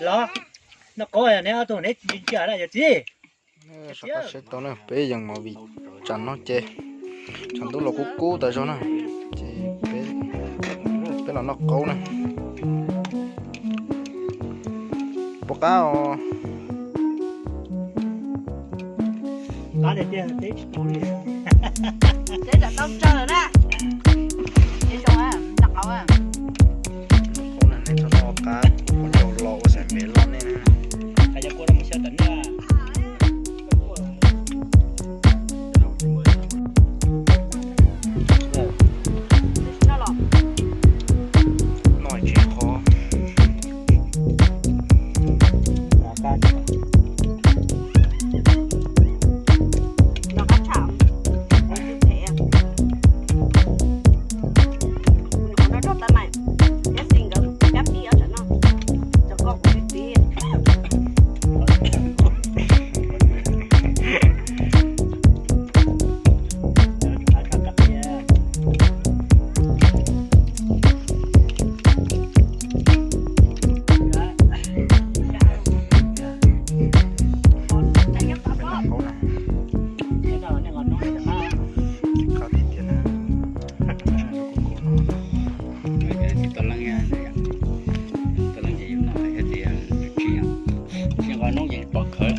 Los, noj qaub neb ob tug neb ntsia na yawm txiv. Sab qab saib tau na, peb yeej mus vim tsam no ces tshav ntuj los kub kub tas zog na, ces peb los noj qaub na. Puas qab os? Qab tiag tiag, teb tsis tau li. Teb tsam tau tsawg na. Teb zoo, noj qaub. Qaub na, nej txhob noj qab, qaub ncaug los ua xaim npev los nej na. Hais yog kua no mus xyaw tom nej. Noj tsis qhov. Tsis tau leej, tsis tau leej ces yus noj thiab tias tsis nqos noob ces pov khawv,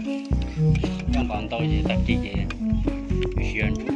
noj nqos ntau ces tag kis ces siav ntsuab.